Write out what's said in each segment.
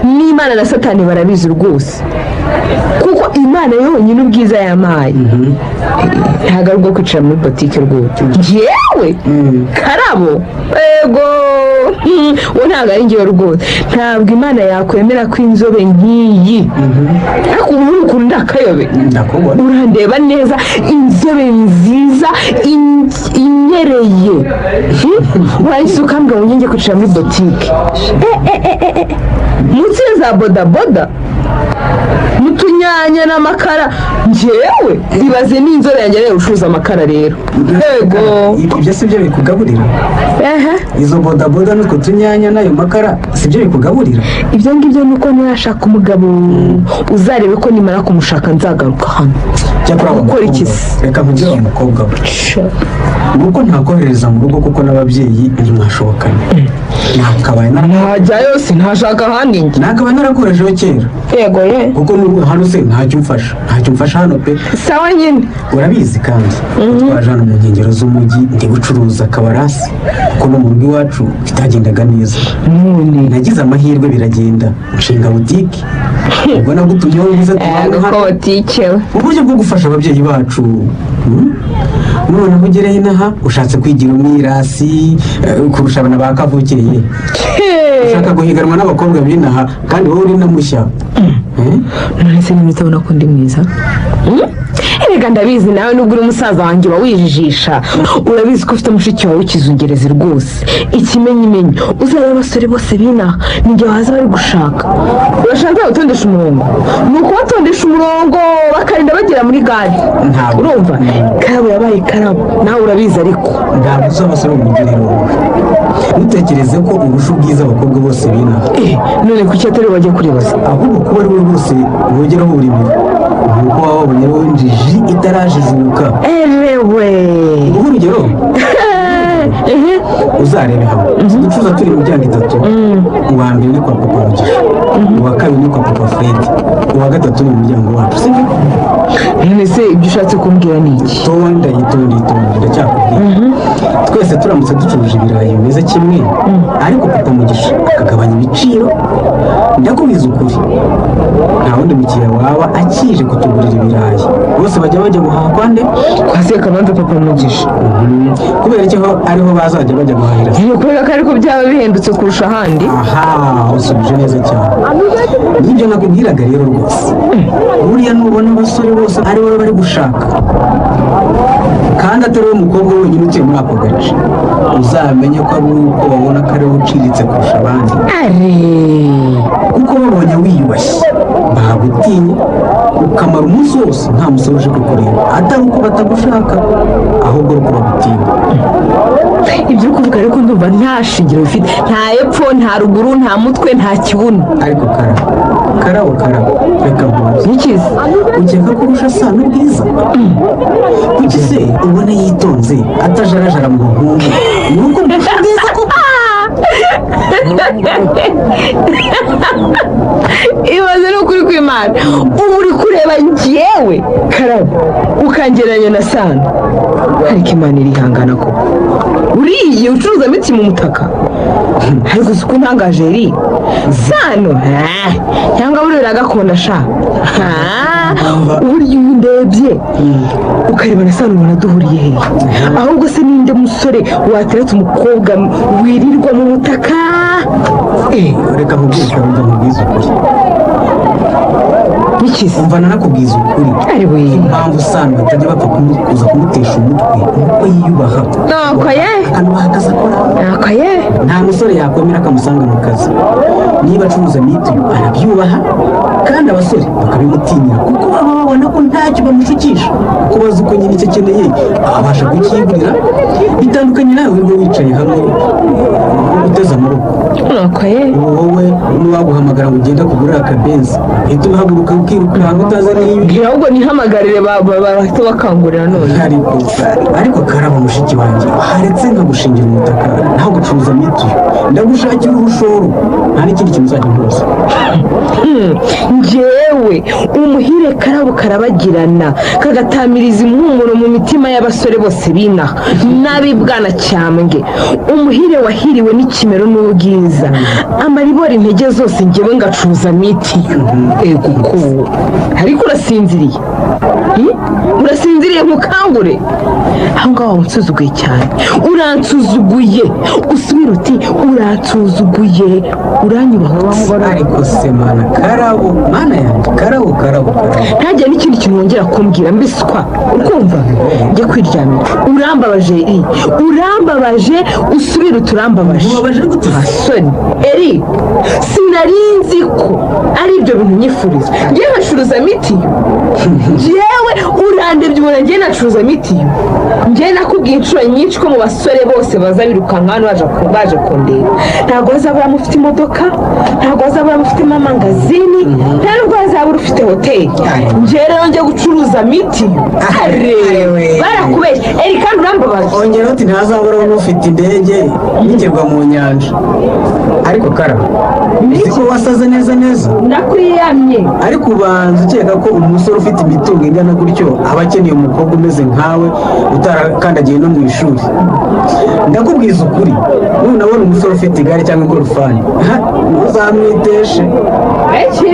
N'Imana na Satani barabizi rwose, kuko Imana yonyine ubwiza yampaye ntabwo ari ubwo kwicara muri botike rwose. Njyewe Karabo, ego, uwo ntabwo ari njyewe rwose. Ntabwo Imana yakwemera ko inzobe nk'iyi, ariko ubu ni ukuntu ndakayobe. Ndakubona. Urandeba neza, inzobe nziza inyereye. Wahise ukambwira ngo njye kwicara muri botike. Eh, eh, eh, eh, eh. Munsi ya za bodaboda, mu tunyanya n'amakara. Njyewe ibaze n'inzobe yanjye rero ucuruza amakara rero, yego. Ibyo si byo bikugaburira? Ehe. Izo bodaboda n'utwo tunyanya n'ayo makara si byo bikugaburira? Ibyo ngibyo ni uko ntarashaka umugabo. Uzarebe ko nimara kumushaka nzagaruka hano. Cyakora wa Gukora iki mukobwa se? we, reka nkubwire wa mukobwa we, ni uko ntakohereza mu rugo kuko n'ababyeyi ntimwashobokanye. Nakabaye Ntajyayo, sinashaka ahandi njye. Nakabaye narakoresheho kera. Yego ye. Kuko n'ubu hano se ntacyo umfasha, ntacyo umfasha hano pe. Sawa nyine. Urabizi kandi twaje hano mu nkengero z'umujyi ndi gucuruza akabarasi, kuko no mu rugo iwacu bitagendaga neza. None? Nagize amahirwe biragenda, nshinga butike. Ubwo nagutumyeho nguze tubane Yego ko hano butike we. mu buryo bwo gufasha ababyeyi bacu. Noneho ugereyo inaha ushatse kwigira umwirasi kurusha abana ba kavukiriye, ushaka guhiganwa n'abakobwa b'inaha kandi wowe uri na mushya. Eh? None se niba utabona ko ndi mwiza? Erega ndabizi, nawe nubwo uri umusaza wanjye uba wijijisha. Urabizi ko ufite mushiki wawe w'ikizungerezi rwose. Ikimenyimenyi, uzareba abasore bose b'inaha n'igihe baza bari gushaka. Urashaka gutondesha umurongo, ni ukubatondesha umurongo bakarinda bagera muri gare. Ntabwo. Urumva Karabo yabaye Karabo, nawe urabizi ariko. Ntabwo uzi abasore mu mujyi rero. Wowe ntutekereze ko urusha ubwiza abakobwa bose b'inaha. Eh, none kuki atari bajya kuribaza? Ahubwo kuba ari we bose bogeraho buri mbere ni uko waba wabonye ari wowe njiji itarajijuka. Erewe! Uha urugero, uzarebe hamwe ducuruza turi mu miryango itatu: uwa mbere ni kwa Papa Mugisha, uwa kabiri ni kwa Papa Fred, uwa gatatu ni umuryango wacu, sibyo? None se ibyo ushatse kumbwira ni iki? Tonda, yitonde, yitonde, ndacyakubwira. Twese turamutse ducuruje ibirayi bimeze kimwe, ariko Papa Mugisha akagabanya ibiciro, ndakubwiza ukuri nta wundi mukiriya waba akije kutugurira ibirayi. Bose bajya guhaha kwa nde? Kwa Sekabanza Papa Mugisha. Kubera iki ariho bazajya bajya guhahira? Ni ukubera ko ariko byaba bihendutse kurusha ahandi. Aha usubije neza cyane, nibyo nakubwiraga rero rwose. Buriya nubona abasore bose ari wowe bari gushaka kandi atari wowe mukobwa wenyine utuye muri ako gace, uzamenye ko ari uko babona ko ari wowe uciriritse kurusha abandi. Are! Kuko babonye wiyubashye bagutinya, ukamara umunsi wose nta musore uje kukureba, atari uko batagushaka, ahubwo ari uko bagutinya. Ibyo uri kuvuga ariko ndumva nta shingiro bifite, nta epfo, nta ruguru, nta mutwe, nta kibuno. Ariko Karabo, Karabo, Karabo, reka nkubaze. Nikizi? Ukeka ko urusha Sano ubwiza? Kuki se ubona yitonze atajarajara mu bahungu? Ni uko murusha ubwiza koko? Ibaze, ni ukuri kw'Imana, ubu uri kureba njyewe Karabo ukangereranya na Sano? Ariko Imana irihangana ko uriye ucuruza miti mu mutaka. Ariko uzi ko ntangaje ri Sano? Eh, cyangwa buriya uragakunda sha. Ah, uburyo iyo ndebye ukareba na Sano ubona duhuriye hehe? Ahubwo se ninde musore wateretse umukobwa wirirwa mu mutaka? Eh, Reka nkubwire, Karumva, nkubwize ukuri. Nikizi? Umva, nanakubwiza ukuri. Ari we! Impamvu Sano batajya bapfa kuza kumutesha umutwe nuko yiyubaha. Nuko ye. Akanubaha akazi akora. Nuko ye. Nta musore yakwemera akamusanga mu kazi. Niba acuruza mitiyu arabyubaha, kandi abasore bakabimutinyira kuko baba babona ko ntacyo bamushukisha, kuko bazi ko nyine icyo akeneye abasha kucyigurira. Bitandukanye nawe wirirwa wicaye hamwe uteze amaboko. Nuko ye. Ubu wowe n'uwaguhamagara ngo ugende kugurira akabenzi, uhita uhaguruka ukirukanka utazi niba Bwira ahubwo nihamagarire bahita bakangurira none. Ariko Karaba mushiki wanjye, haretse nkagushingira umutaka naho gucuruza mitiyu. Ndagushakira urushoro, nta n'ikindi kintu uzajya nkubaza. Njyewe umuhire Karabo karabagirana, kagatamiriza impumuro mu mitima y'abasore bose binaha n'ab'ibwana cyambwe, umuhire wahiriwe n'ikimero n'ubwiza, amaribori intege zose, njyewe ngacuruza mitiyu. Ego ko ariko urasinziriye? Urasinziriye nkukangure? Aho ngaho wansuzuguye cyane, uransuzuguye. Usubira uti uransuzuguye, uranyubahutse. Ariko se mana, Karabo, mana yanjye, Karabo, Karabo, Karabo! Ntagire n'ikindi kintu wongera kumbwira, mbiswa, ukumva njye kwiryamira. Urambabaje eri, urambabaje. Usubire uti urambabaje. Mubabaje gute? Soni eri, sinari nzi ko ari ibyo bintu nyifuriza. Ngewe nkacuruza mitiyu? Ngewe urandebye ubona ngewe nacuruza mitiyu? Ngewe nakubwiye inshuro nyinshi ko mu basore bose baza birukanka hano baje kundeba, ntabwo bazabura mufite imodoka, ntabwo bazabura mufitemo amangazini, nta nubwo bazabura ufite hoteli. Ngewe rero njye gucuruza mitiyu? Are, barakubeshye eri, kandi urambabaje. Ongera uti ntazabura n'ufite indege n'ikirwa mu nyanja. Ariko Karabo, uzi ko wasaze neza neza? Ndakwiyamye. Ariko ubanza ukeka ko umusore ufite imitungo ingana gutyo aba akeneye umukobwa umeze nkawe utarakandagiye no mu ishuri? Ndakubwiza ukuri, nunabona umusore ufite igare cyangwa ingorofani, ha, ntuzamwiteshe. Eki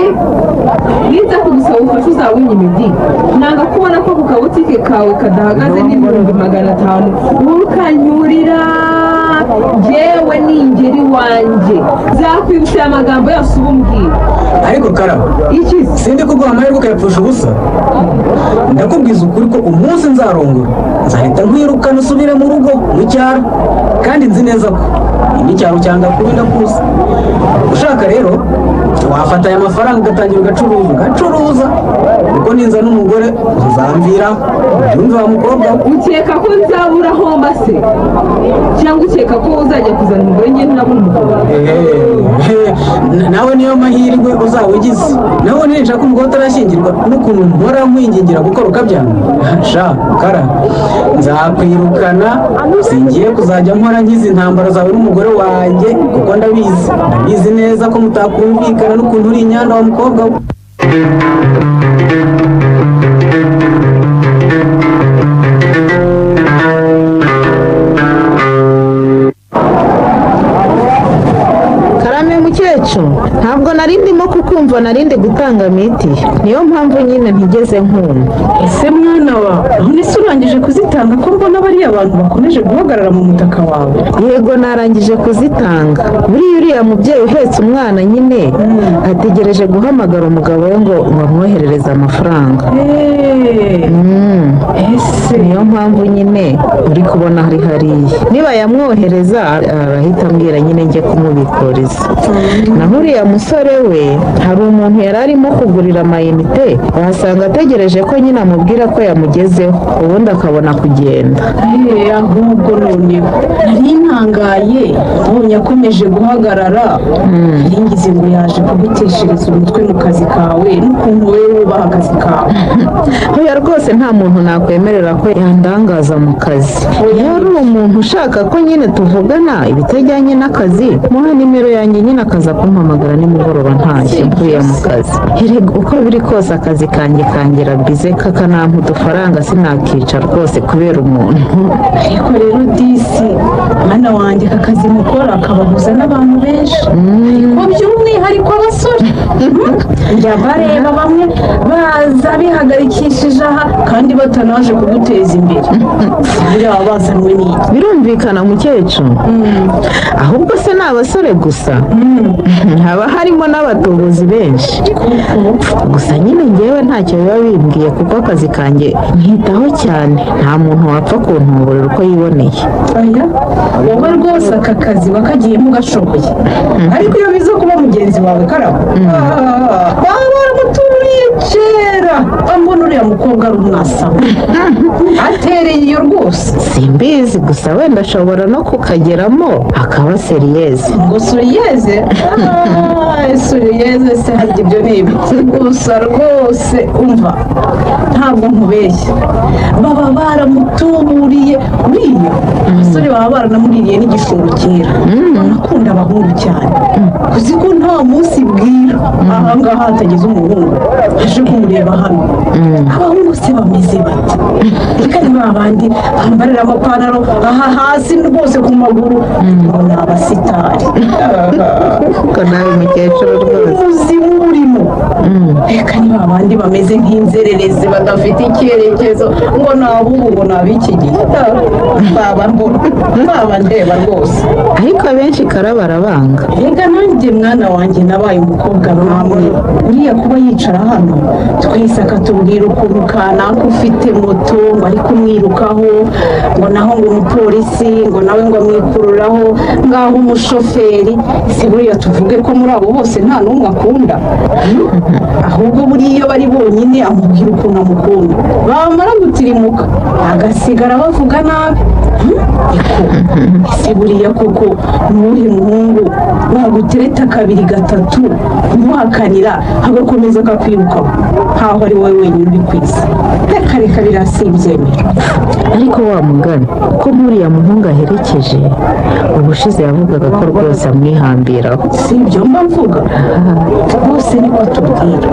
niza kugusaba ubufasha uzaba imidi. Nanga kubona ko ku kabutike kawe kadahagaze n'500,000, wowe ukanyurira. Njyewe ningera iwanjye nzakwibutsa aya magambo yose uba umbwira. Ariko Karabo, Iki? sindi kuguha amahirwe ukayapfusha ubusa. Ndakubwiza ukuri ko umunsi nzarongora nzahita nkwirukana usubire mu rugo mu cyaro, kandi nzi neza ko n'icyaro cyanga kubi, ndakuzi. Ushaka rero wafata aya mafaranga ugatangira ugacuruza, ugacuruza, kuko ninza n'umugore uzamvira. Ubyumve wa mukobwa we. Ukeka ko nzabura aho mba se, cyangwa ukeka ko uzajya kuzana umugore njye ntabona umugabo? Ehe, nawe niyo mahirwe uzaba ugize. Nawe ninshaka umugore utarashyingirwa, n'ukuntu mpora nkwingingira gukora ukabyanga, sha Kara, nzakwirukana. Singiye kuzajya mpora nkiza intambara zawe n'umugore wanjye, kuko ndabizi, ndabizi neza ko mutakumvikana, n'ukuntu uri inyanda wa mukobwa we. Karame mukecuru, ntabwo nari ndimo kukumva, nari ndi gutanga miti, niyo mpamvu nyine ntigeze nkumva. Ese mwana wa, none se urangije kuzitanga, ko mbona bariya bantu bakomeje guhagarara mu mutaka wawe? Yego, narangije kuzitanga. Buriya uriya mubyeyi uhetse umwana nyine ategereje guhamagara umugabo we ngo bamwoherereze amafaranga. Ese Niyo mpamvu nyine uri kubona ari hariya. Niba yamwohereza arahita ambwira nyine njye kumubikuriza. Naho uriya musore we, hari umuntu yari arimo kugurira amayinite, wasanga ategereje ko nyine amubwira ko yamugezeho, ubundi akabona kugenda. Ahubwo noneho nari ntangaye mbonye akomeje guhagarara, nari ngo yaje kuguteshereza umutwe mu kazi kawe, n'ukuntu wowe wubaha akazi kawe. Oya rwose, nta muntu nakwemerera ko yandangaza mu kazi. Iyo ari umuntu ushaka ko nyine tuvugana ibitajyanye n'akazi, muha nimero yanjye nyine akaza kumpamagara nimugoroba ntashye mvuye mu kazi. Erega uko biri kose akazi kanjye kangira bize, kakanampa udufaranga, sinakica rwose kubera umuntu. Ariko rero disi mwana wanjye, aka kazi mukora kabahuza n'abantu benshi, ariko by'umwihariko abasore. Njya bareba bamwe baza bihagarikishije aha kandi batanaje kuguteza imbere, buriya baba bazanwe n'iki? Birumvikana mukecuru. Ahubwo se ni abasore gusa? Haba harimo n'abatubuzi benshi. Gusa nyine ngewe ntacyo biba bimbwiye, kuko akazi kanjye nkitaho cyane, nta muntu wapfa kuntuburira uko yiboneye. Oya, wowe rwose aka kazi wakagiyemo ugashoboye, ariko iyo biza kuba mugenzi wawe Karabo, baba baramuturiye kera. Mbona uriya mukobwa ari umwasama atereye iyo rwose. Simbizi, gusa wenda ashobora no kukageramo akaba sérieuse. Ngo sérieuse? Sérieuse se? Se harya ibyo ni ibiki gusa? Rwose umva, ntabwo nkubeshya, baba baramutuburiye. Uriya abasore baba baranamuririye n'igishoro kera. Barakunda abahungu cyane. Uzi ko nta munsi bwira aha ngaha hatageze umuhungu aje kumureba hano? Abahungu se bameze bate? Reka, ni ba bandi bambarira amapantaro aha hasi rwose ku maguru, ngo ni abasitari. Ko nawe mukecuru rwose. Umuzimu urimo. Reka, ni ba bandi bameze nk'inzererezi badafite icyerekezo, ngo ni ab'ubu, ngo ni ab'iki gihe. Baba mbona, baba ndeba rwose. Ariko abenshi karaba arabanga. Reka, nanjye mwana wanjye nabaye umukobwa nkamwe. Uriya kuba yicara hano twese akatubwira ukuntu kanaka ufite moto ngo ari kumwirukaho, ngo naho ngo umupolisi ngo nawe ngo amwikururaho, ngaho umushoferi. Si buriya tuvuge ko muri abo bose nta n'umwe akunda? Ahubwo buriya iyo bari bonyine amubwira ukuntu amukunda, bamara gutirimuka agasigara bavuga nabi. Niko ese buriya koko ni uwuhe muhungu wagutereta kabiri gatatu umuhakanira, agakomeza akakwirukaho nkaho ari wowe wenyine uri ku isi? Reka reka, biriya simbyemera. Ariko wa mugani ko nk'uriya muhungu aherekeje, ubushize yavugaga ko rwose amwihambiraho. Si ibyo mba mvuga rwose, niko atubwira.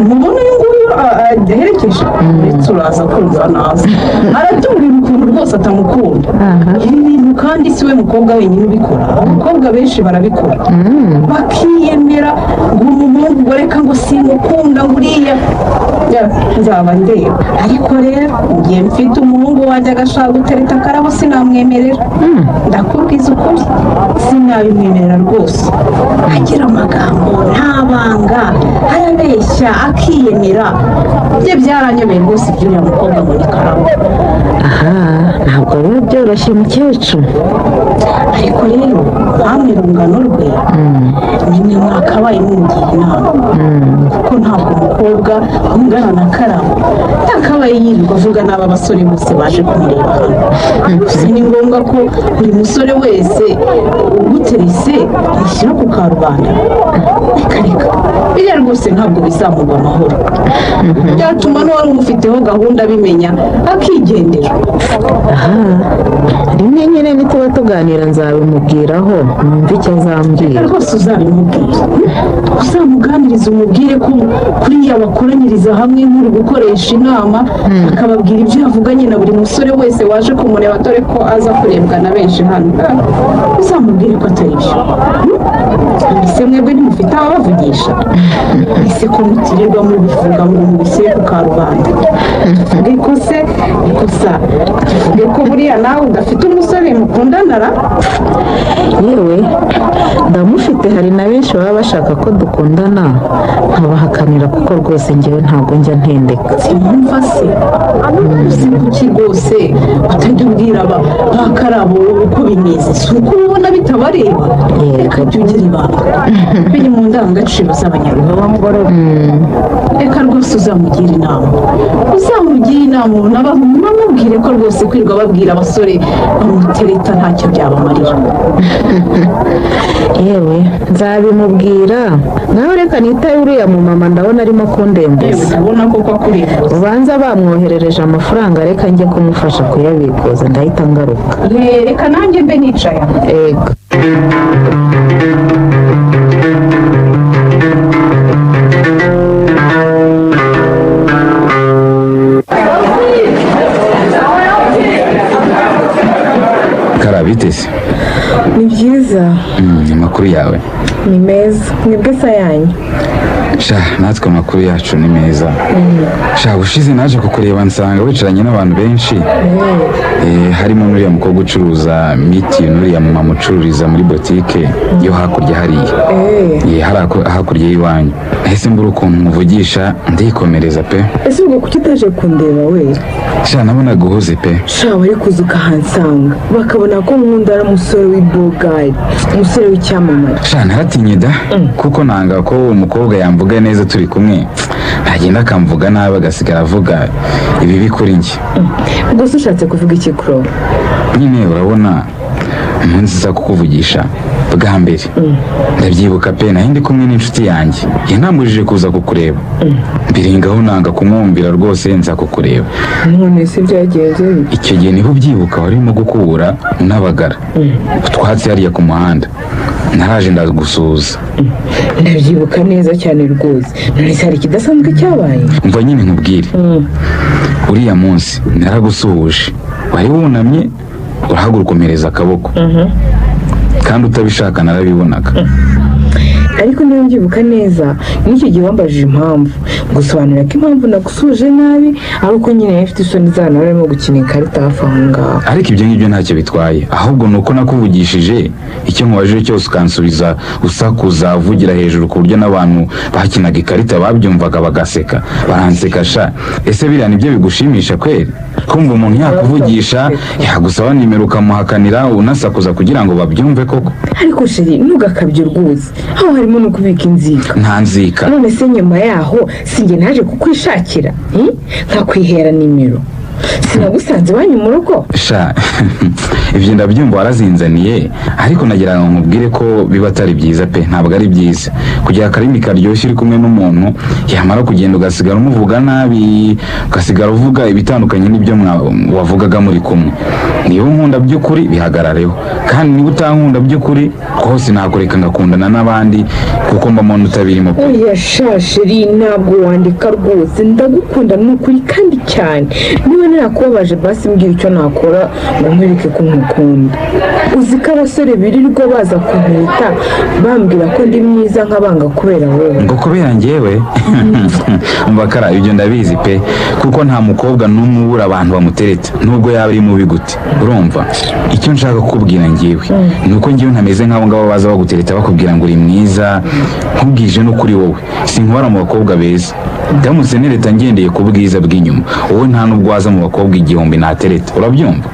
Mubona uyu nguyu aherekeje, uretse uraza kumva naza aratubwira ukuntu rwose atamukunda. Ibi bintu kandi si we mukobwa wenyine ubikora, abakobwa benshi barabikora, bakiyemera ngo umuhungu ngo reka, ngo simukunda, ngo uriya. Ya, nzaba ndeba. Ariko rero ngiye mfite umuhungu wanjye agashaka gutereta akarabo, sinamwemerera. Ndakubwiza ukuri, sinabimwemerera rwose. Agira amagambo, nta banga, arabeshya, akiyemera. Bye byaranyobeye rwose iby'uriya mukobwa ngo ni Karabo. Aha ntabwo biba byoroshye, mukecuru. Ariko rero nkamwe rungano rwe, nimwe mwakabaye mumugira inama, kuko ntabwo umukobwa ungana na Karabo yakabaye yirirwa avuga n'aba basore bose baje kumureba hano. Si ni ngombwa ko buri musore wese uguterese yishyira ku karubanda. Reka reka, biriya rwose ntabwo bizamugwa amahoro, byatuma n'uwari umufiteho gahunda abimenya akigendera. Aha rimwe nyine nituba tuganira nzabimubwiraho, numve icyo azambwira. Rwose uzabimubwira, uzamuganiriza, umubwire ko kuriya bakoranyiriza hamwe nk'uri gukoresha inama, akababwira ibyo yavuganye na buri musore wese waje kumureba, dore ko aza kurebwa na benshi hano. Uzamubwire ko atari byo. Ese mwebwe ntimufite ababavugisha? Ese ko mutirirwa mubivuga ngo mubishyire ku karubanda? Tuvuge ko se ikosa, tuvuge ko buriya nawe udafite umusore mukundana ra? Yewe, ndamufite. Hari na benshi baba bashaka ko dukundana nkabahakanira, kuko rwose ngewe ntabwo njya ntendeka. Sinumva se, uzi kuki rwose utajya ubwira ba Karabo uko bimeze? Si uko ubona bitabareba. Reka, jya ugira ibanga, biri mu ndangagaciro z'Abanyarwanda. Reka rwose uzamugira inama, uzamugira inama, unamubwire ko rwose kwirirwa babwira abasore bamutereta ntacyo byabamarira. Yewe, nzabimubwira. Nawe reka nitaye uriya mumama, ndabona arimo kundembuza. Ndabona koko akurembuza. Ubanza bamwoherereje amafaranga, reka njye kumufasha kuyabikuza, ndahita ngaruka. Reka nanjye mbe nicaye aho. Ego. Karabitese? Ni byiza. Amakuru yawe? Ni meza, mwebwe se yanyu? Sha, natwe amakuru yacu ni meza. Sha, ubushize naje kukureba nsanga wicaranye n'abantu benshi, harimo n'uriya mukobwa ucuruza miti, n'uriya mama ucururiza muri botike yo hakurya hariya. Hariya hakurya y'iwanyu. Nahise mbura ukuntu muvugisha, ndikomereza pe. Ese ubwo kuki utaje kundeba we? Sha, nabonaga uhuze pe. Sha, wari kuza ukahansanga, bakabona ko nkunda ari umusore w'ibogari, umusore w'icyamamare. Sha, naratinye da, kuko nanga ko umukobwa yamvuga neza turi kumwe, ntagenda akamvuga nabi, agasigara avuga ibibi kuri njye. Ubwo se ushatse kuvuga iki, Kuro? Nyine urabona umunsi nza kukuvugisha Bwa mbere ndabyibuka pe, nari ndi kumwe n'inshuti yanjye yanambujije kuza kukureba, mbirengaho nanga kumwumvira rwose, nza kukureba. None se byagenze bite? Icyo gihe niho ubyibuka, warimo gukubura unabagara utwatsi hariya ku muhanda, naraje ndagusuhuza. Ndabyibuka neza cyane rwose. None se hari ikidasanzwe cyabaye? Umva nyine nkubwire, uriya munsi naragusuhuje, wari wunamye, urahaguruka umpereza akaboko, kandi utabishaka narabibonaga. Ariko niba mbyibuka neza, n'icyo gihe wambajije impamvu, gusobanurira ko impamvu nagusuhuje nabi ari uko nyine yari ifite isoni z'ahantu barimo gukina ikarita hafi aho ngaho. Ariko ibyo ngibyo ntacyo bitwaye, ahubwo ni uko nakuvugishije, icyo nkubajije cyose ukansubiza usakuza, uvugira hejuru, ku buryo n'abantu bakinaga ikarita babyumvaga bagaseka, baranseka sha. Ese biriya nibyo bigushimisha kweri, kumva umuntu yakuvugisha, yagusaba nimero ukamuhakanira unasakuza kugira ngo babyumve koko? Ariko chéri, ntugakabye rwose, aho harimo no kubika inzika. Nta nzika. None se nyuma yaho si njye naje kukwishakira, nkakwihera nimero? Sinagusanze iwanyu mu rugo? Sha, ibyo ndabyumva, warazinzaniye, ariko nagira ngo nkubwire ko biba atari byiza pe. Ntabwo ari byiza kugira akarimi karyoshye uri kumwe n'umuntu, yamara kugenda ugasigara umuvuga nabi, ugasigara uvuga ibitandukanye n'ibyo wavugaga muri kumwe. Niba unkunda by'ukuri, bihagarareho, kandi niba utankunda by'ukuri rwose nakureka ngakundana n'abandi, kuko mbamo utabirimo pe. Oya sha chéri, ntabwo wandika rwose, ndagukunda ni ukuri kandi cyane. Niba narakubabaje, basi mbwira icyo nakora ngo nkwereke ko nkukunda. Uzi ko abasore birirwa baza kumpita bambwira ko ndi mwiza, nkabanga kubera wowe? Ngo kubera njyewe? Umva kara, ibyo ndabizi pe, kuko nta mukobwa n'umwe ubura abantu bamutereta nubwo yaba ari mubi gute. Urumva, icyo nshaka kukubwira njyewe ni uko njyewe ntameze nk'abo ngabo baza bagutereta bakubwira ngo uri mwiza. Nkubwije no kuri wowe, sinkubara mu bakobwa beza. Ndamutse nereta ngendeye ku bwiza bw'inyuma, wowe nta nubwo waza mu bakobwa 1000 natereta, urabyumva?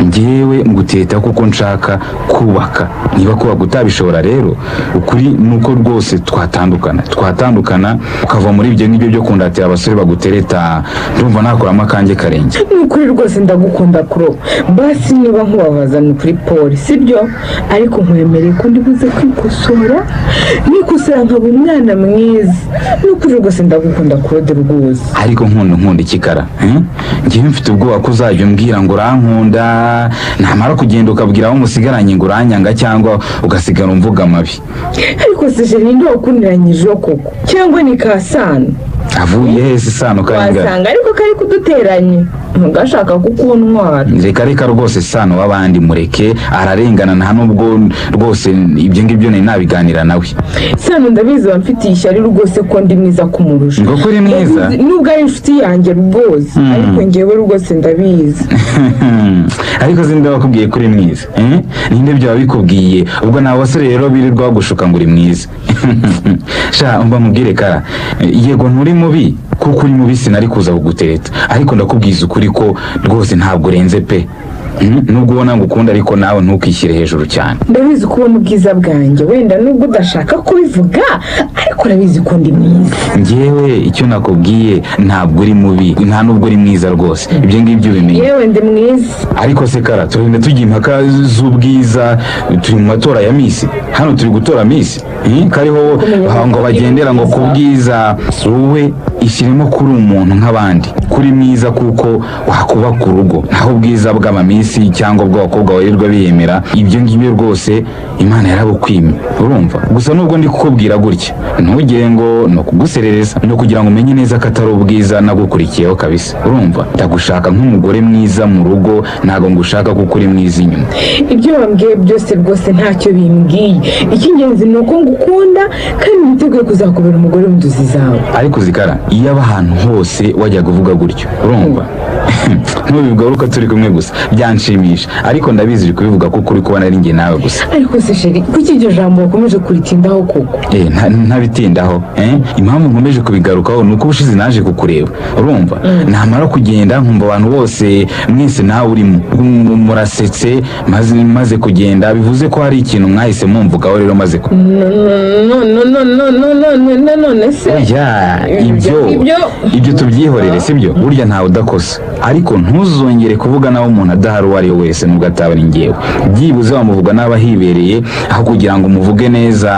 Njyewe nguteta kuko nshaka kubaka. Niba kubaka utabishobora rero, ukuri ni uko rwose twatandukana, twatandukana ukava muri ibyo ngibyo byo kundatira abasore bagutereta. Ndumva nakuramo akanjye karenge. Ni ukuri rwose ndagukunda kuro. Basi niba nkubabaza, ni kuri pole, sibyo? Ariko nkwemereye ko ndibuze kwikosora, nikosora nkaba umwana mwiza. Ni ukuri rwose ndagukunda Claude rwose. Ariko nkunda ikikara, eh? Njyewe mfite ubwoba ko uzajya umbwira ngo urankunda, namara kugenda ukabwira abo musigaranye ngo uranyanga, cyangwa ugasigara umvuga amabi. Ariko se chéri, ninde wakuniranyije koko? Cyangwa ni kasano? Avuye hese Sano kayingana? Wasanga ariko kari kuduteranye, ntugashaka kukuntwara. Reka reka rwose, Sano w'abandi mureke, ararengana. Nta nubwo rwose ibyo ngibyo nari nabiganira nawe. Sano ndabizi wamfitiye ishyari rwose ko ndi mwiza kumurusha. Ngo ko uri mwiza? Nubwo ari inshuti yanjye rwose, ariko ngewe rwose ndabizi. Ariko sinde wakubwiye ko uri mwiza, eh? Ninde byaba bikubwiye? Ubwo nta basore rero birirwa bagushuka ngo uri mwiza. Sha, umva nkubwire kara, yego nturi mubi, kuko uri mubi sinari kuza kugutereta, ariko ndakubwiza ukuri ko rwose ntabwo urenze pe. Nubwo ubona ngo ukunda, ariko nawe ntukishyire hejuru cyane. Ndabizi ko ubona ubwiza bwanjye, wenda nubwo udashaka kubivuga, ariko urabizi ko ndi mwiza. Njyewe icyo nakubwiye, ntabwo uri mubi, nta nubwo uri mwiza rwose, ibyo ngibyo ubimenye. Yewe, ndi mwiza. Ariko se kara, turinde tujya impaka z'ubwiza? Turi mu matora ya Miss hano? Turi gutora Miss? Kariho Kumenya ngo ko bagendera ngo ku bwiza. Wowe ishyiremo kuri umuntu nk'abandi, kuri mwiza kuko wakubaka urugo, naho ubwiza bw'amamiss cyangwa bw'abakobwa wirirwa biyemera, ibyo ngibyo rwose Imana yarabukwimye, urumva? Gusa nubwo ndi kukubwira gutya, ntugire ngo ni ukuguserereza, ni ukugira ngo umenye neza ko atari ubwiza nagukurikiyeho kabisa, urumva? Ndagushaka nk'umugore mwiza mu rugo, ntabwo ngushaka kuko uri mwiza inyuma. Ibyo wambwiye byose rwose ntacyo bimbwiye. Icy'ingenzi ni uko ngukunda kandi niteguye kuzakubera umugore w'inzozi zawe. Ariko zikara, iyo aba ahantu hose wajyaga uvuga gutyo, urumva, ntubigaruka turi kumwe gusa byanshimisha, ariko ndabizi uri kubivuga kuko uri kubona ari njye nawe gusa. Ariko se chéri, kuki iryo jambo wakomeje kuritindaho koko? Ntabitindaho, eh? Impamvu nkomeje kubigarukaho ni uko ubushize naje kukureba, urumva, namara kugenda nkumva abantu bose mwese nawe urimo murasetse maze kugenda, bivuze ko hari ikintu mwahise mumvugaho rero maze ku No, no, no, no, no, no, no, no, none se Ya, ibyo Ibyo ibyo tubyihorere, sibyo? Burya ntawe udakosa, ariko Ariko ntuzongere kuvuga nawe umuntu adahari uwo ari we wese, nubwo ataba ari njyewe. Byibuze wamuvuga nabi ahibereye, aho kugira ngo umuvuge neza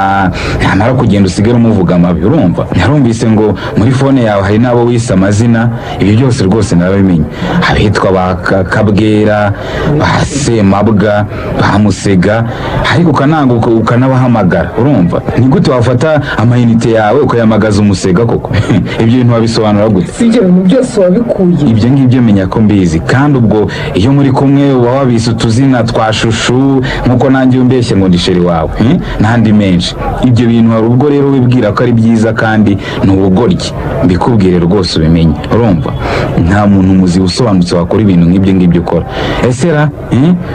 ntamara kugenda usigare umuvuga amabi. Urumva, narumvise ngo muri phone yawe hari n'abo wise amazina. Ibyo byose rwose narabimenye, abitwa ba Kabwera, ba Semabwa, ba Musega, ariko ukananga ukanabahamagara. Urumva, ni gute wafata amayinite yawe ukayahamagaza umusega koko? Ibyo bintu wabisobanura gute? Si ibyo bintu byose wabikuye? Ibyo ngibyo menya ko mbizi. Kandi ubwo iyo muri kumwe uba wabise utuzina twa chouchou, nkuko nanjye umbeshye ngo ndi chéri wawe, N'andi menshi. Ibyo bintu hari ubwo rero wibwira ko ari byiza, kandi ni ubugoryi. Mbikubwire rwose ubimenye. Urumva, nta muntu muzi usobanutse wakora ibintu nk'ibyo ngibyo ukora. Ese ra,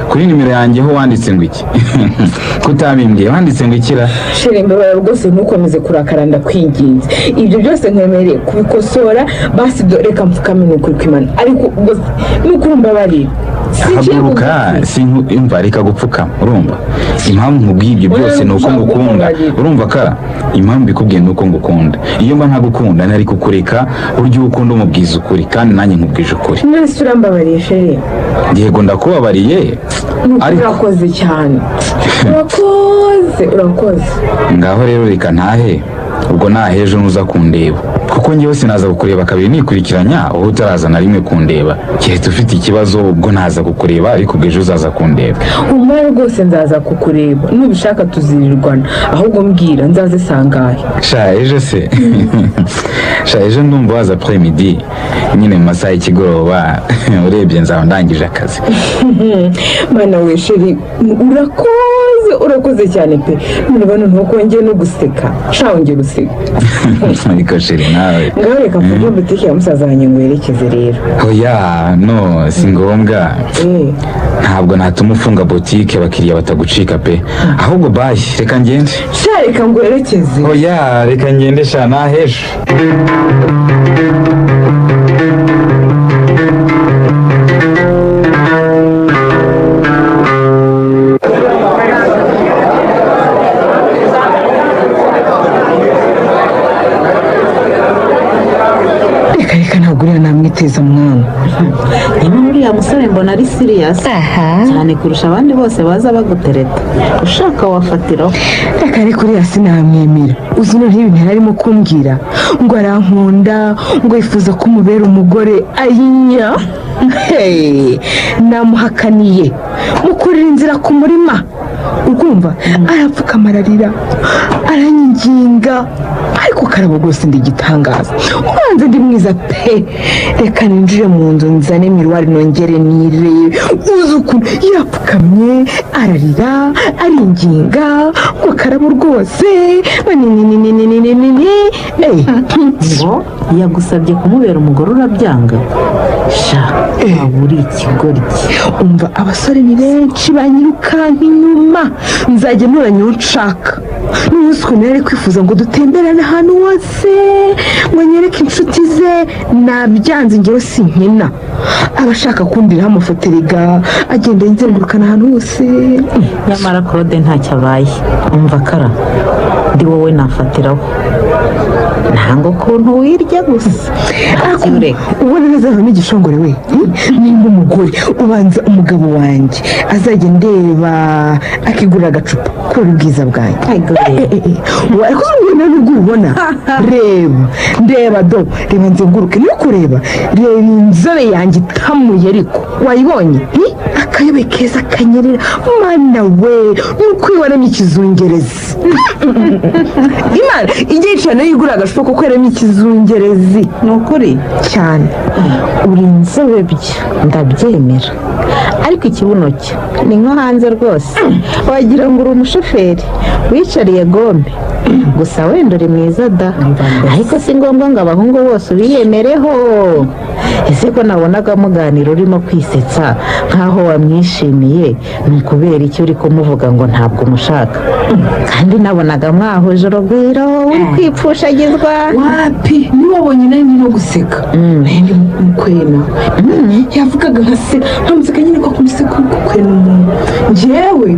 Kuri nimero yanjye ho wanditse ngo iki? Kutabimbwiye, wanditse ngo iki ra? Chéri, mbabara rwose, ntukomeze kurakara, ndakwinginze. Ibyo byose nkwemereye kubikosora. Basi reka mfukame, ni ukuri kw'Imana, ariko rwose ni ukuri mbabarira. Singiye Haguruka. kugusiga. Imva, reka gupfukama. Urumva, impamvu nkubwiye ibyo byose ni uko ngukunda. Urumva kara, impamvu mbikubwiye ni uko ngukunda. Iyo mba ntagukunda nari kukureka. Burya uwo ukunda umubwiza ukuri, kandi nanjye nkubwije ukuri. Mwese urambabariye, chéri? Yego, ndakubabariye. Ni ukuri. Ariko Urakoze cyane, urakoze, urakoze. Ngaho rero reka ntahe. Ubwo nahejo nuza kundeba, kuko njyewe sinaza kukureba kabiri nikurikiranya wowe utaraza na rimwe kundeba, keretse ufite ikibazo, ubwo naza kukureba. Ariko ubwo ejo uzaza kundeba. Humura rwose, nzaza kukureba. Nubishaka tuzirirwana. Ahubwo mbwira, nzaze sangahe? Sha ejo se, sha ejo ndumva waza après midi nyine, mu masaha y'ikigoroba. Urebye nzaba ndangije akazi. Mana we, chéri, urakoze, urakoze cyane pe. None bano ntukongeye no guseka. Sha, wongera useka. Ariko chéri nawe. Ngaho reka mvuge butike ya musaza wanjye ngo werekeze rero. Oya, no si ngombwa. Ntabwo natuma ufunga botike abakiriya batagucika pe. Ahubwo bye, reka ngende. Sha, reka ngo werekeze. Oya, reka ngende sha, nahejo. Reka reka, ntabwo uriya namwiteza mwana. Nyamara uriya musore mbona ari serious cyane kurusha abandi bose baza bagutereta. Ushaka wafatiraho. Reka reka, uriya sinamwemera. Uzi noneho ibintu yari arimo kumbwira, ngo arankunda, ngo yifuza ko umubera umugore. Ayinya! Hey, namuhakaniye, mukurira inzira ku murima. Urumva, arapfukama, ararira, aranyinginga. Ariko karabo rwose ndi igitangaza, ubanza ndi mwiza pe. Reka ninjire mu nzu nzane miroir nongere nirebe. Uzi ukuntu yapfukamye ararira, aringinga ngo karabo rwose ni. Ngo yagusabye kumubera umugore urabyanga? Sha, waba uri ikigoryi. Umva, abasore ni benshi banyirukanka inyuma, nzajya ntoranya uwo nshaka. N'umunsi ukuntu yari kwifuza ngo dutemberane ahantu hose, ngo anyereke inshuti ze, nabyanze. Ngewe sinkina. Aba ashaka kundiraho amafoto erega, agenda yizengurukana ahantu hose. Nyamara Claude ntacyo abaye. Umva kara, ndi wowe nafatiraho, ntabwo ukuntu wirya gusa. Ariko Ureka. ubona ntazavamo igishongore we? Nimba umugore, ubanza umugabo wanjye azajya ndeba akigurira agacupa kubera ubwiza bwanjye. Ariko ubona nubwo ubibona, reba, ndeba do, reba nzenguruke, niyo kureba, reba inzobe yanjye itamuye. Ariko wayibonye? Hi? Akayobe keza kanyerera, mana we, nuko iyo waremye ikizungerezi, Imana ijya yicara nayo igura agacupa kuko yaremye ikizungerezi. Ni ukuri. Cyane. Uri inzobe byo ndabyemera, ariko ikibuno cyo ni nko hanze rwose, wagira ngo uri umushoferi wicariye gome. Gusa wenda uri mwiza da, ariko si ngombwa ngo abahungu bose ubiyemereho. Ese ko nabonaga muganira urimo kwisetsa nk'aho wamwishimiye, ni ukubera iki uri kumuvuga ngo ntabwo umushaka, kandi nabonaga mwahuje urugwiro, uri kwipfushagizwa? Wapi, niwabonye nari no guseka, nari ndi mukwena. Yavugaga nka se nkamuseka nyine, ko kumuseka gukwena umuntu. Njyewe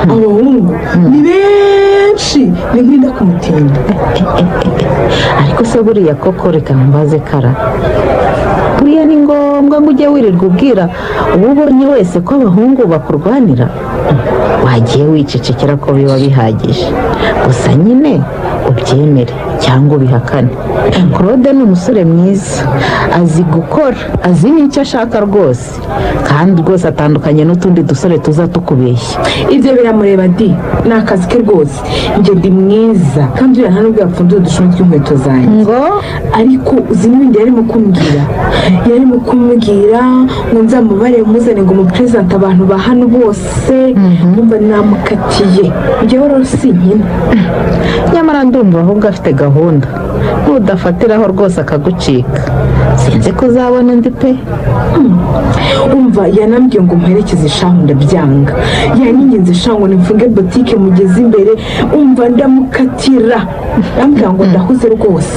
abahungu ni benshi, ni nk'inda kumutinda. Ariko se buriya koko, reka mbaze kara. Buriya ni ngombwa ngo ujye wirirwa ubwira uwo ubonye wese ko abahungu bakurwanira? Wagiye wicecekera ko biba bihagije. Gusa nyine ubyemere cyangwa ubihakane, Claude ni umusore mwiza, azi gukora, azi n'icyo ashaka rwose, kandi rwose atandukanye n'utundi dusore tuza tukubeshya. Ibyo biramureba di, ni akazi ke rwose. Njye ndi mwiza, kandi uriya nta nubwo yapfundura udushumi tw'inkweto zanjye. Ngo? Ariko uzi n'ibindi yarimo kumbwira? Yarimo kumbwira ngo nzamubare muzane, ngo muperezante abantu ba hano bose. Numva namukatiye, njyewe rero sinkina. Nyamara ndumva ahubwo afite gahunda, nudafatiraho rwose akagucika, sinzi ko uzabona undi pe. Umva, yanambwiye ngo mperekeze shahu, ndabyanga. Yanyinginze shahu ngo nimfunge botike mugeze imbere. Umva, ndamukatira, ndambwira ngo ndahuze rwose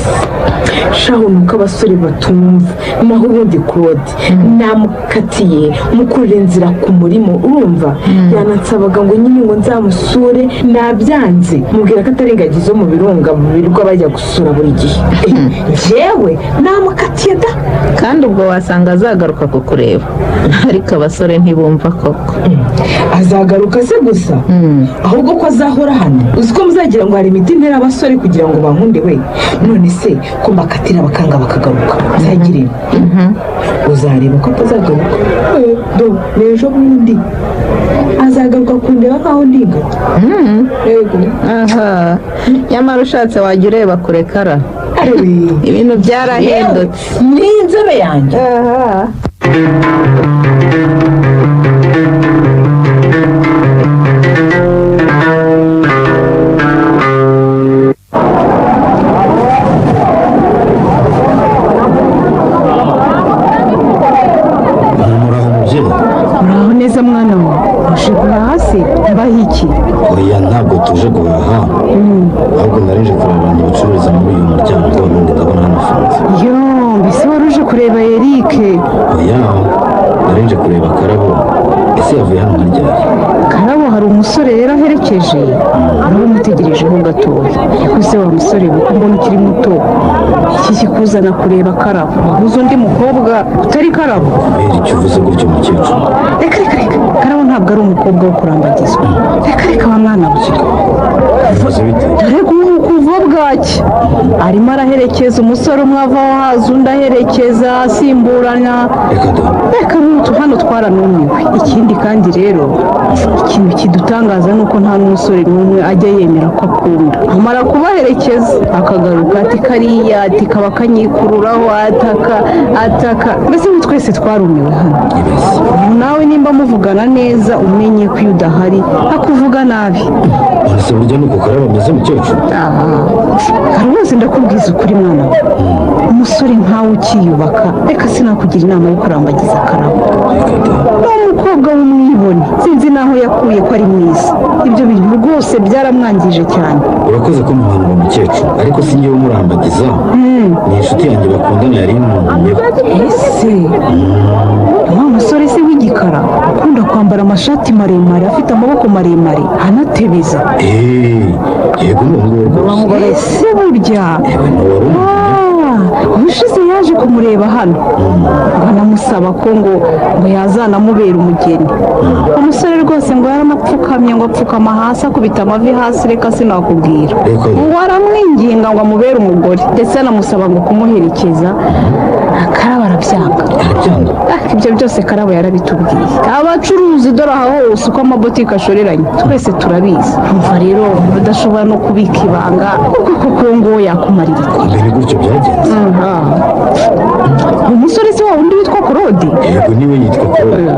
shahu, nuko abasore batumva. Naho ubundi Claude namukatiye, mukurira inzira ku murimo. Urumva, yanansabaga ngo nyine ngo nzamusure, nabyanze, mubwira ko atari ingagi zo mu birunga birirwa bajya gusura buri gihe. Njyewe namukatiye da. Kandi ubwo wasanga azagaruka kukureba, ariko abasore ntibumva koko. Azagaruka se gusa, ahubwo ko azahora hano. Uzi ko muzagira ngo hari imiti ntera abasore kugira ngo bankunde we? None se ko mbakatira bakanga bakagaruka, nzagire? Uzareba ko atazagaruka. Do n'ejo bundi azagaruka kundeba nkaho ndi ingagi, yego. Aha, nyamara ushatse wajya ureba kure kara, ibintu byarahindutse. Ni inzobe yanjye. Aha. Muraho mubyeyi. Muraho neza mwana we, uje guhaha se? Mbaho iki? Oya, ntabwo tuje guhaha, ahubwo narinje kureba abantu bacururiza muri uyu muryango, none ndabona hanafunze. Yo, mbese wari uje kureba Eric? Oya, narinje kureba Karabo. Ese yavuye hano nka ryari? Karabo hari umusore rero aherekeje, araba umutegerejeho gatoya. Ariko se wa musore we, ko mbona ukiri muto, iki kikuzana kureba Karabo, wabuze undi mukobwa utari Karabo? Kubera icyo uvuze gutyo, mukecuru? Reka reka reka, Karabo ntabwo ari umukobwa wo kurambagizwa. Reka reka wa mwana we. Bivuze bite? Dore ubu kuva bwaki arimo araherekeza umusore umwe, avaho haza undi aherekeza, asimburana. Reka da. Reka n'utu hano twaranumiwe. Ikindi kandi rero, ikintu kidutangaza ni uko nta n'umusore n'umwe ajya yemera ko akunda. Amara kubaherekeza akagaruka ati kariya, ati kaba kanyikururaho, ataka ataka. Mbese ubu twese twarumiwe hano. Ibese. Ubu nawe nimba muvugana neza, umenye ko iyo udahari akuvuga nabi. None se burya ni uko Karabo ameze, mukecuru? Rwose ndakubwiza ukuri mwana we, umusore nkawe ukiyubaka, reka sinakugira inama yo kurambagiza Karabo. Reka da. Ni umukobwa w'umwibone, sinzi n'aho yakuye ko ari mwiza. Ibyo bintu rwose byaramwangije cyane. Urakoze kumuhanura mukecuru, ariko si njyewe umurambagiza, ni inshuti yanjye bakundana yari imuntumyeho. Ese wa musore se w'igikara ukunda kwambara amashati maremare afite amaboko maremare anatebeza? Eee, yego, ni uwo nguwo rwose. Ese burya? Yewe, ni uwari umuntumyeho. Ah, ubushize yaje kumureba hano, ngo anamusaba ko ngo yazanamubera umugeni. Umusore rwose ngo yaranapfukamye, ngo apfukama hasi, akubita amavi hasi, reka sinakubwira. Reka. Ngo aramwinginga ngo amubere umugore, ndetse anamusaba ngo kumuherekeza. Karabo arabyanga. Arabyanga? Ah, ibyo byose Karabo yarabitubwiye. Abacuruzi dore aha hose uko amabotike ashoreranye, twese turabizi. Umva rero, udashobora no kubika ibanga kuko koko ngo yakumarira iki? Mbere gutyo byagenze. Umusore si wa wundi witwa Claude? Yego, niwe, yitwa Claude.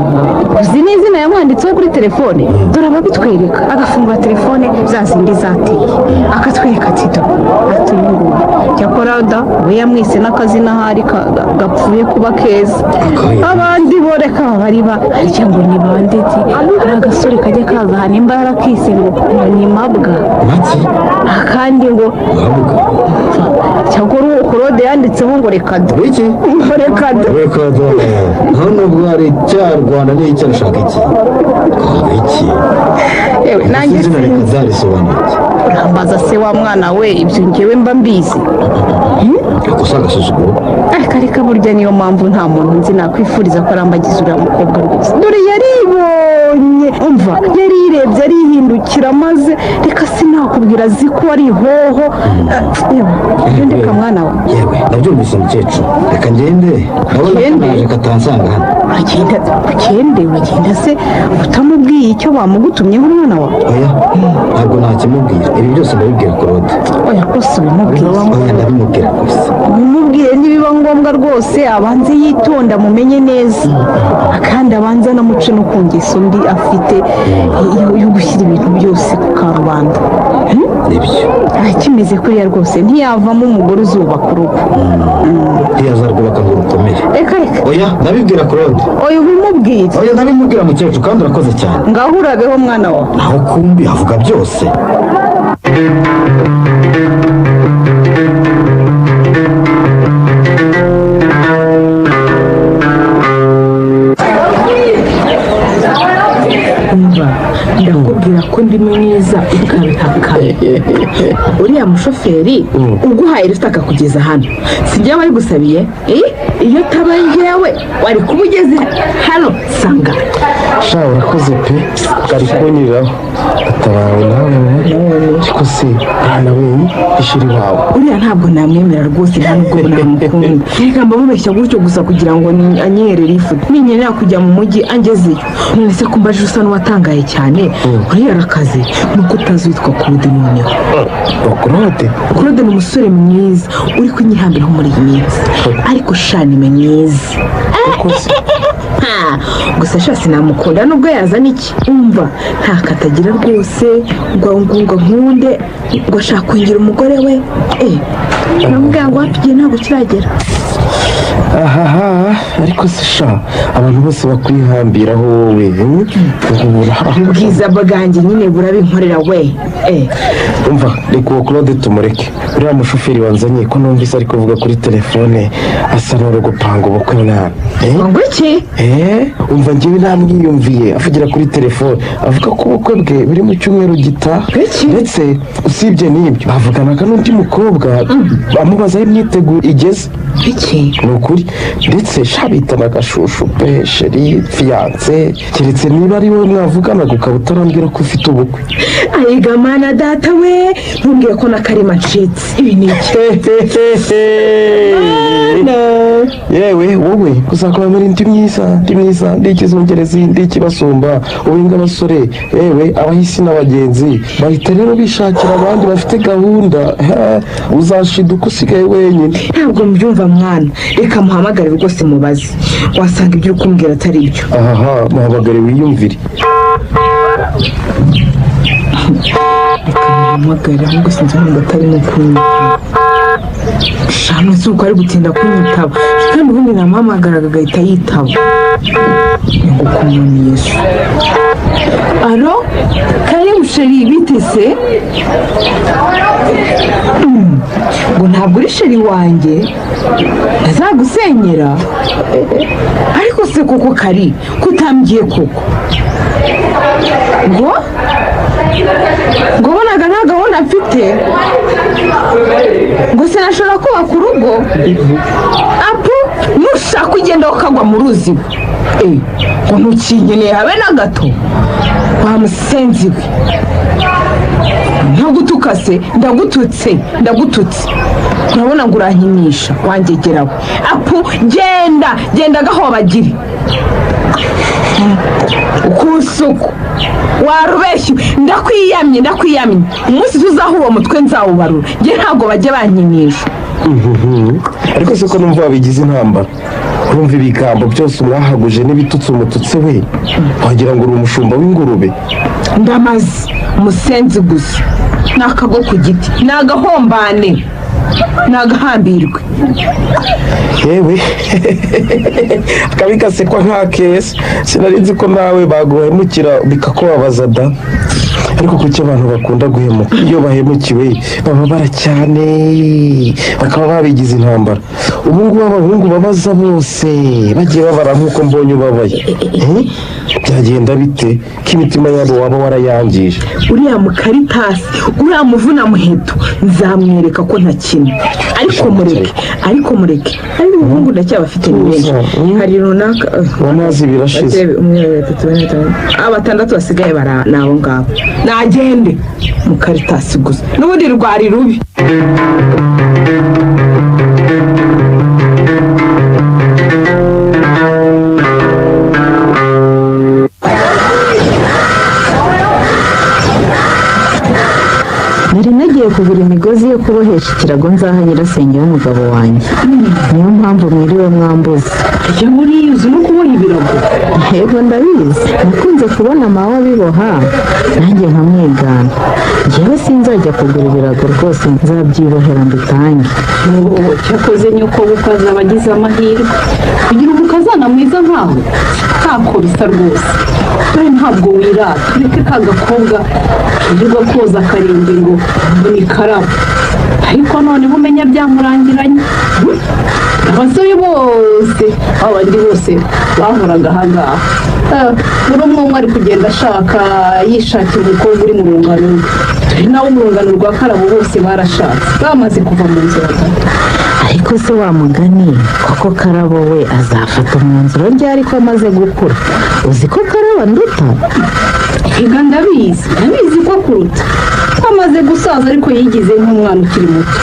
Uzi n'izina yamwanditseho kuri telefone? Dore ababitwereka, agafungura telefone za zindi zateye, akatwereka ati do, ati uyu nguyu. Cyakora da, we yamwise n'akazina ahari gapfuye kuba keza. Akahe? Abandi bo reka babariba harya ngo ni bande? Ati hari agasore kajya kaza aha, nimba yarakise ngo ni mabwa. Maki? Akandi ngo Mabwa? Cyakora uwo Claude yanditse. yanditseho ngo reka da. Iki? Ngo reka da. Reka da. Hano ubwo hari icyarwanda n'icyarashaka iki? Ngo iki? Yewe nanjye Izina reka sinzi. da risobanuye iki? Urambaza se wa mwana we, ibyo ngewe mba mbizi? Ako si agasuzuguro? Ariko reka, burya niyo mpamvu nta muntu nzi nakwifuriza ko arambagiza uriya mukobwa rwose. Dore yaribonye, umva, yarirebye arihindukira, maze reka sinakubwira, azi ko ari ihoho. Yewe ibyo ndeka mwana we. Yewe, ndabyumvise mukecuru, reka ngende, ndabona ko Ugende? naje katansanga hano. Uragenda, ugende, uragenda se utamubwiye icyo bamugutumyeho, umwana wawe? Oya, ntabwo ntakimubwira, ibi byose ndabibwira Claude. Oya rwose, ubimubwiye. Oya, ndabimubwira rwose. Ubimubwire, nibiba ngombwa rwose abanze yitonda mumenye neza, kandi abanze anamuce no ku ngeso mbi afite yo gushyira ibintu byose ku karubanda. Nibyo. Kimeze kuriya rwose ntiyavamo umugore uzubaka urugo. Ntiyazarwubaka ngo rukomere. Reka reka. Oya, ndabibwira Claude. Oya, ubimubwire. Oya, ndabimubwira mukecuru, kandi urakoze cyane. Ngaho urabeho mwana wawe. Naho kumbi avuga byose. Umva, ndakubwira ko ndi mwiza ukabihakana. Uriya mushoferi uguhaye lift akakugeza hano, si njyewe wabigusabiye? Eh, iyo ataba njyewe wari kuba ugeze hano sanga. Sha, urakoze pe, bwari kunyuriraho atarawe nawe. Ariko se mwana we, ishiri wawe? Uriya ntabwo namwemera rwose, nta nubwo namukunda. Reka mbamubeshya gutyo gusa kugira ngo anyere lift, ninkenera kujya mu mujyi angezeyo. None se kumbaje usa n'uwatangaye cyane? Uriya arakaze, nuko utazi witwa Claude noneho. Claude? Claude ni umusore mwiza uri kunyihambiraho muri iyi minsi, ariko sha ni mwiza. Ha, gusa sha sinamukunda nubwo yazana iki. Umva, nta katagira rwose, ngo nkunde, ngo ashaka kungira umugore we. Eh, namubwira ngo hafi igihe ntabwo kiragera. Ahaha, ariko se sha, abantu bose bakwihambiraho wowe ubura? Ubwiza bwanjye nyine burabinkorera we, eh. Umva, reka uwo Claude tumureke. Uriya mushoferi wanzanye, ko numvise ari kuvuga kuri telefone asa n'uri gupanga ubukwe mwana? Eh? Ngo iki? Eh, umva, njyewe namwiyumviye avugira kuri telefone avuga ko ubukwe bwe buri mu cyumweru gitaha. Iki? Ndetse usibye n'ibyo, bavuganaga n'undi mukobwa amubaza aho imyiteguro igeze. Iki? Ni ukuri, ndetse sha bitana agashushu pe, chéri, fiancé. Keretse niba ari wowe mwavuganaga ukaba utarambwira ko ufite ubukwe. Ayiga mana data we, ntumbwire ko na karima ncitse! Ibi ni iki? Yewe wowe, uzakora muri ndi mwiza, ndi mwiza, ndi ikizungerezi, ndi ikibasumba, ubenga abasore, yewe abahisi n'abagenzi bahita rero bishakira abandi bafite gahunda. He, uzashiduka usigaye wenyine. Ntabwo mbyumva mwana, reka muhamagare rwose mubaze, wasanga ibyo uri kumbwira atari byo. Ahaha, muhamagare wiyumvire. Reka muhamagare, ahubwo sinzi ngo atarimo kunyitaba. Shano, si uko ari gutinda kunyitaba kandi ubundi namuhamagaraga agahita yitaba. Ni ngo kumwami Yesu. Allo, karibu chéri, bite se? Ngo ntabwo uri chéri wanjye, ntazagusenyera. Ariko se koko kari kutambwiye koko ngo bonaga nta gahunda mfite, ngo sinashobora kubaka urugo? Apu, nushaka ugenda ukagwa mu ruzi we. Eh, ngo ntukinkeneye habe na gato, wa musenzi we! Ntagutuka se? Ndagututse, ndagututse. Urabona ngo urankinisha, wangegerawe. Apu, genda, genda gahobagire ukusuku warubeshye. Ndakwiyamye, ndakwiyamye, umunsi tuzahura uwo mutwe nzawubarura. Njye ntabwo bajya bankinisha. Ariko se ko numva wabigize intambara, urumva ibigambo byose umwahaguje n'ibitutsi umututsi we, wagira ngo uri umushumba w'ingurube. Ndamaze umusenzi gusa, ni akago ku giti, ni agahombane, ni agahambirwe. Yewe, akabi gasekwa nk'akeza. Sinari nzi ko nawe baguhemukira bikakubabaza da. Ariko kuki abantu bakunda guhemuka? Iyo bahemukiwe bababara cyane, bakaba babigize intambara. Ubu ngubu abahungu babaza bose bagiye babara nk'uko mbonye ubabaye. Eh? Byagenda bite ko imitima yabo waba warayangije? Uriya mukaritasi, uriya muvuna muheto, nzamwereka ko ntakina. Ariko mureke, ariko mureke, ariko umuhungu ndacyabafite, ni benshi. Hari runaka. Amazi birashize. Batebe, umwe, babiri, batatu, bane, batanu, batandatu basigaye bara ni abo ngabo. Nagende mukaritasi gusa, n'ubundi rwari rubi. Nari nagiye kugura imigozi yo kubohesha ikirago nzaha nyirasenge w'umugabo wanjye, niyo mpamvu mwiriwe mwambuze. Jya buriya uzi no kuboha ibirago? Yego, ndabizi. Nakunze kubona mawe abiboha, nanjye nkamwigana. Njyewe sinzajya kugura ibirago rwose, nzabyibohera mbitange. Oh, cyakoze nyoko bukwe azaba agize amahirwe kugira umukazana mwiza nkawe. Ntako bisa rwose, dore ntabwo wirata, ureke ka gakobwa kirirwa koza akarenge ngo ni karabo. Ariko noneho umenya byamurangiranye. Abasore bose, abandi bose bahoraga ahangaha, buri umwe umwe ari kugenda ashaka, yishakira umukobwa uri mu rungano rwe. Dore nawe mu rungano rwa Karabo bose barashatse, bamaze kuva mu nzu batatu. Ariko se wa mugani koko, Karabo we azafata umwanzuro ryari ko amaze gukura? Uzi ko Karabo nduta? Ega ndabizi, ndabizi ko akuruta. Amaze gusaza ariko yigize nk'umwana ukiri muto.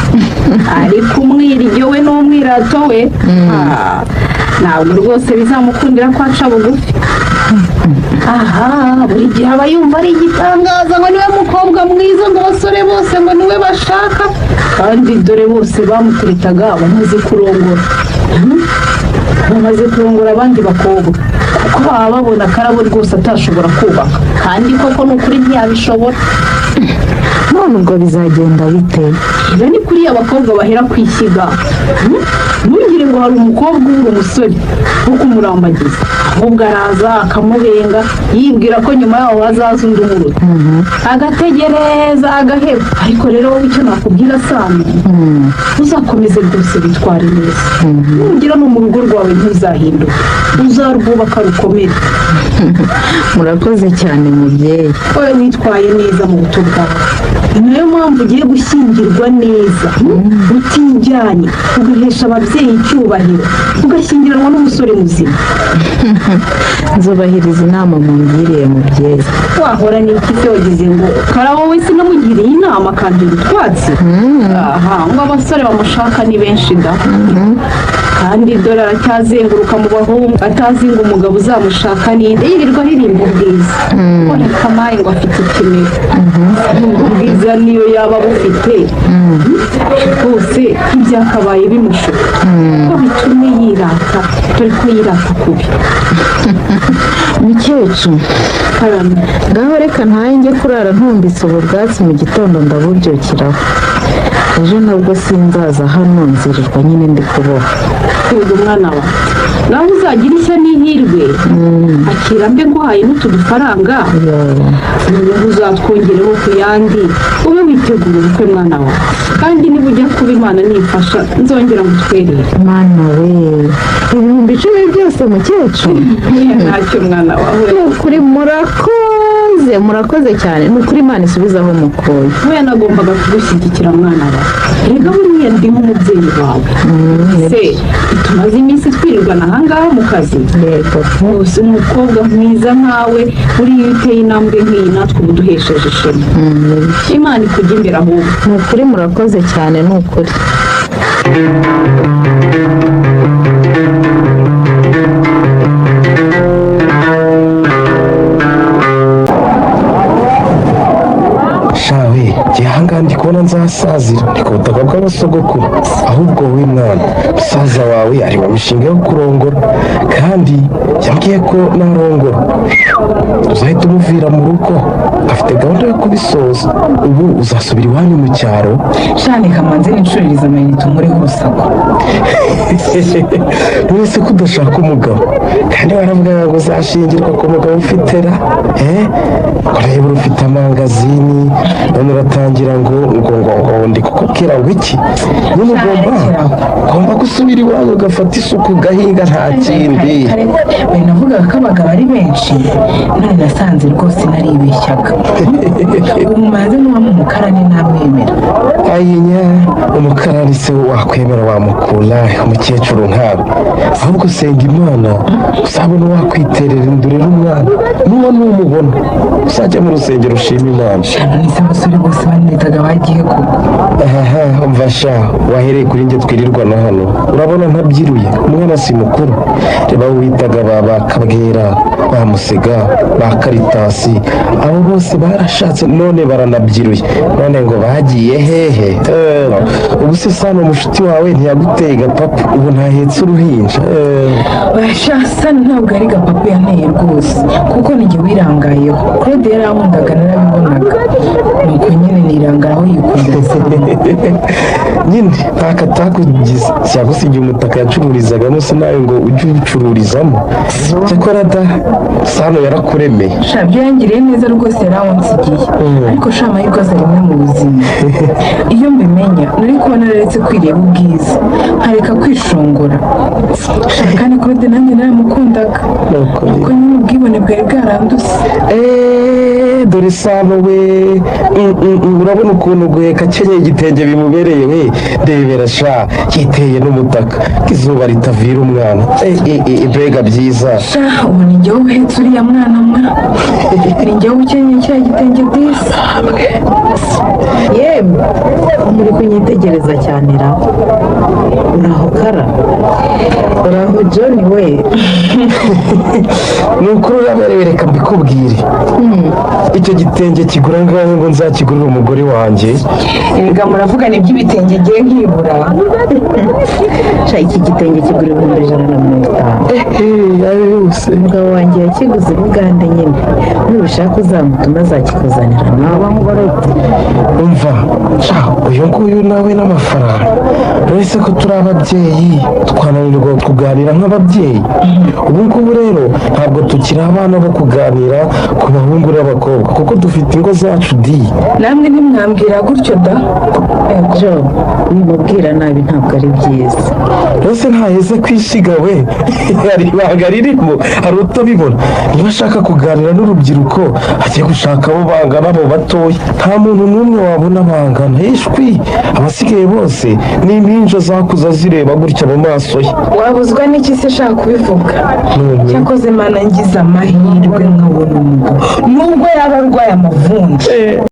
Ariko umwiryo we n'umwirato we, ntabwo rwose bizamukundira ko aca bugufi. Aha buri gihe aba yumva ari igitangaza, ngo niwe mukobwa mwiza, ngo abasore bose ngo niwe bashaka, kandi dore bose bamuteretaga bamaze kurongora. Bamaze kurongora abandi bakobwa, kuko baba babona Karabo rwose atashobora kubaka, kandi koko ni ukuri ntiyabishobora. None ubwo bizagenda bite? Ibi ni kuriya abakobwa bahera ku ishyiga. Ntugire ngo hari umukobwa ubura umusore wo kumurambagiza, ahubwo araza akamubenga yibwira ko nyuma yaho hazaza undi umuruta, agategereza agaheba. Ariko rero wowe icyo nakubwira Sano, uzakomeze rwose witware neza. Nugera no mu rugo rwawe ntuzahinduke, uzarwubaka rukomere. Murakoze cyane mubyeyi. Wowe witwaye neza mu buto bwawe, ni nayo mpamvu ugiye gushyingirwa neza utijyanye, ugahesha ababyeyi icyubahiro, ugashyingiranwa n'umusore muzima. Nzubahiriza inama mungiriye mubyeyi. Wahora n'iki se? Wagize ngo Karabo we sinamugiriye inama akantera utwatsi? Aha ngo abasore bamushaka ni benshi da, kandi dore aracyazenguruka mu bahungu, atazi ngo umugabo uzamushaka ninde. Yirirwa aririmba ubwiza, ngo reka mayi, ngo afite ikimero. Ubwiza niyo yaba abufite rwose ntibyakabaye bimushuka ko bitume yirata, dore ko yirata kubi. Mukecuru. Karame. Ngaho reka ntaye njye kurara ntumbitse ubu bwatsi, mu gitondo ndabubyukiraho. Ejo nabwo sinzaza hano, nzirirwa nyine ndi kuboha. Yego umwana wawe, nawe uzagira ishya n'ihirwe. Akira mbe nguhaye n'utu dufaranga, noneho uzatwongereho ku yandi, ube witegura ubukwe mwana wawe. Kandi niba ujya kuba, Imana nifasha nzongera ngutwerere. Mana we, 10,000 byose mukecuru? Ntacyo mwana wawe. Ni ukuri murakoze, murakoze cyane, ni ukuri Imana isubize aho mukuye. We nagombaga kugushyigikira mwana wawe, erega buriya ndi nk'umubyeyi wawe. Se tumaze iminsi twirirwana ahangaha mu kazi. Yego. Rwose umukobwa mwiza nkawe, buriya iyo uteye intambwe nk'iyi natwe uba uduhesheje ishema. Imana ikujya imbere ahubwo. Ni ukuri murakoze cyane, ni ukuri. Shawe, jya Ahangaha ndi kubona nzasazira ni ku butaka bw'abasogokuru. Ahubwo wowe mwana, musaza wawe ari mu mishinga yo kurongora, kandi yambwiye ko narongora uzahita umuvira mu rugo. Afite gahunda yo kubisoza. Ubu uzasubira iwanyu mu cyaro? Shani, kamanzi nicururiza amayinite unkureho urusaku. Wese ko udashaka umugabo, kandi waravugaga ngo uzashingirwa ku mugabo ufite ra, ureba ufite amangazini, none uratangira ngo ndi kukubwira ngo iki nyine? Ugomba gusubira iwanyu ugafata isuku, ugahinga, nta kindi. Bari navugaga ko abagabo ari benshi, none nasanze rwose naribeshyaga. Ubu maze n'uwampa umukarani namwemera. Ayinya, umukarani se wakwemera wamukura umukecuru nkawe? Ahubwo senga Imana uzabona wakwiterera inda urera umwana. Nuba numubona uzajya mu rusengero ushima Imana. None se abasore bose banitaga bagiye koko? Ahaha, umva sha, wahereye kuri njye twirirwana hano, urabona ntabyiruye? Umwana si mukuru. Reba abo witaga ba Bakabwera, ba Musega, ba Karitasi, abo bose barashatse none baranabyiruye. None ngo bagiye hehe? Ubu se Sano mushuti wawe ntiyaguteye gapapu? Ubu ntahetse uruhinja? Oya Sano, ntabwo ari gapapu yanteye rwose, kuko nijye wirangayeho. Claude yarankundaga, narabibonaga, nuko nyine nirangaraho yikundira Sano. Nyine nta katakugize, cyagusigiye umutaka yacururizagamo se nawe ngo ujye uwucururizamo. Cyakora da, Sano yarakuremeye. Sha, byo yangiriye neza rwose, yarawunsigiye, ariko sha, amahirwe aza rimwe mu buzima. Iyo mbimenya nari kuba nararetse kwireba ubwiza, nkareka kwishongora. Sha, kandi Claude nanjye naramukundaga, kuko nyine ubwibone bwari bwaranduse. Eee, dore Sano we! Urabona ukuntu guheka akenyeye igitenge bimubereye we? Ndebera sha, yiteye n'umutaka ko izuba ritavira umwana. Eh, mbega byiza! Sha, ubu ni njyewe uhetse uriya mwana mwa, ni njyewe ukenyeye kiriya gitenge disi. Yemwe, muri kunyitegereza cyane ra! Uraho Kara, uraho John we. Ni ukuri uraberewe, reka mbikubwire. Icyo gitenge kigura angahe ngo nzakigurire umugore wanjye? Erega muravugana iby'ibitenge ngiye nkibura. Sha, iki gitenge kigura 150,000. Ehe, ayo yose? Umugabo wanjye yakiguze i Bugande nyine. Nubishaka uzamutuma azakikuzanira nawe. Umva sha, uyu nguyu nawe n'amafaranga. Uretse ko turi ababyeyi, twananirwa kuganira nk'ababyeyi. Ubu ngubu rero ntabwo tukiri abana bo kuganira ku bahungu n'abakobwa, kuko dufite ingo zacu di. Namwe ntimwambwira gutyo da. Jo, wimubwira nabi, ntabwo ari byiza. Rwose ntaheze kwishyiga we, hari ibanga ririmo, hari utabibona. Niba ashaka kuganira n'urubyiruko, ajye gushaka abo bangana, abo batoya. Nta muntu n'umwe wabona bangana, ishwi. Abasigaye bose ni impinja zakuze zireba gutya mu maso ye. Wabuzwa n'iki se shaka kubivuga? Cyakoze Mana, ngize amahirwe nkabona umugabo, nubwo yaba arwaye amavunja.